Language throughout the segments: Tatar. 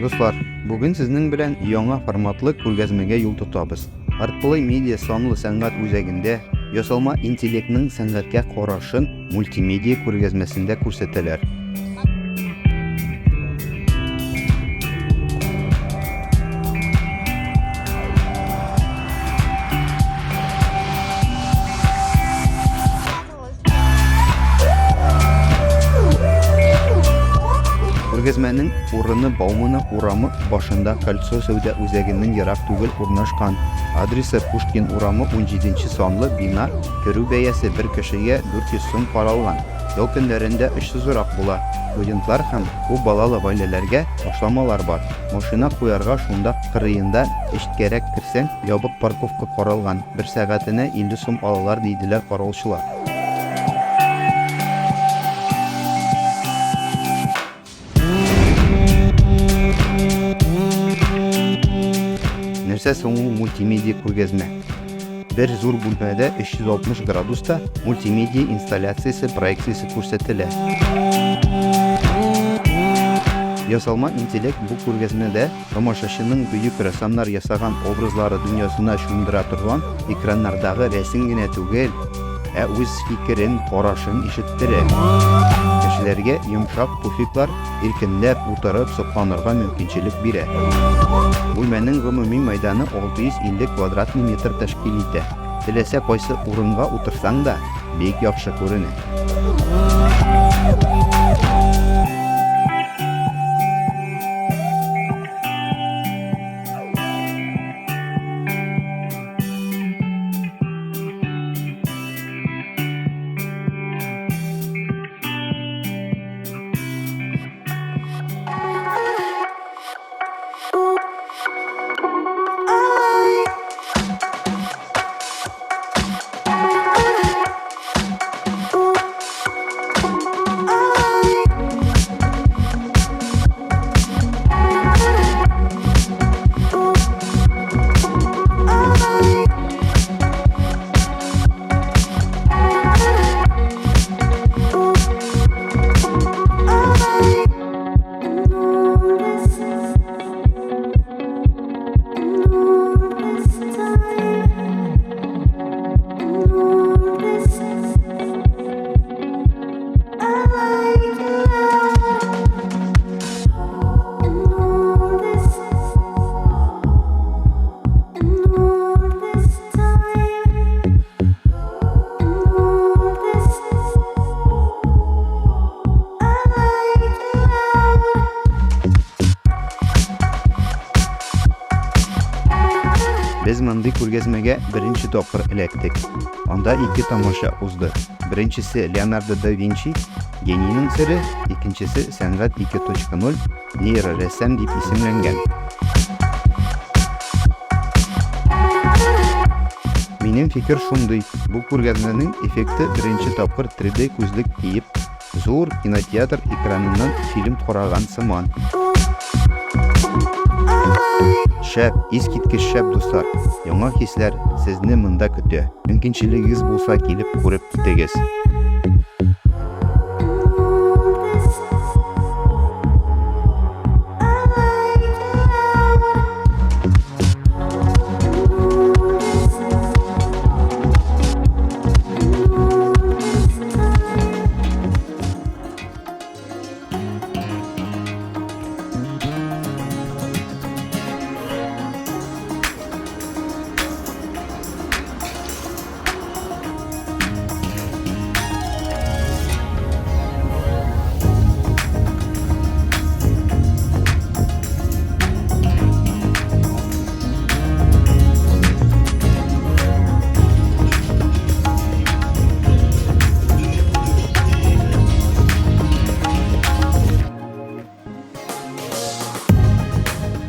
Дуслар, бүген сезнең белән яңа форматлы күргәзмәгә юл тотабыз. ArtPlay Media санлы сәнгать үзәгендә ясалма интеллектның сәнгатькә карашын мультимедиа күргәзмәсендә күрсәтәләр. Күргәзмәнең урыны Баумана урамы башында Кольцо сәүдә үзәгеннән ерак түгел урнашкан. Адресы Пушкин урамы 17 нче санлы бина, керү бәясе бер кешегә 400 сум каралган. Ял көннәрендә очсызрак була. Студентлар һәм күп балалы гаиләләргә ташламалар бар. Машина куярга шунда кырыенда эчткәрәк керсәң, ябык парковка каралган, бер сәгатенә 50 сум алалар, диделәр каравылчылар. Нәрсә соң ул мультимедиа күргәзмә? Бер зур бүлмәдә 360 градуста мультимедиа инсталляциясе проекциясе күрсәтелә. Ясалма интеллект бу күргәзмәдә тамашачының бөек рәссамнар ясаган образлары дөньясына чумдыра торган экраннардагы рәсем генә түгел, ә үз фикерен, карашын ишеттерә. Кешеләргә йомшак пуфиклар иркенләп утырып сокланырга мөмкинчелек бирә. Бүлмәнең гомуми мәйданы 650 квадратный метр тәшкил итә. Теләсә кайсы урынга утырсаң да, бик яхшы күренә. Без мондый күргәзмәгә беренче тапкыр эләктек. Анда ике тамаша узды. Беренчесе Леонардо да Винчи, генийның сере, икенчесе Сәнгать 2.0, нейрорәссам дип исемләнгән. Минем фикер шундый, бу күргәзмәнең эффекты беренче тапкыр 3D күзлек киеп, зур кинотеатр экраныннан фильм караган сыман. Шәп, искиткеч шәп, дуслар! Яңа хисләр сезне монда көтә. Мөмкинчелегегез булса, килеп күреп китегез.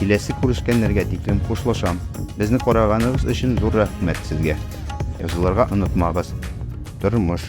Киләсе күрешкәннәргә тиклем хушлашам. Безне караганыгыз өчен зур рәхмәт сезгә. Язылырга онытмагыз. Тормыш.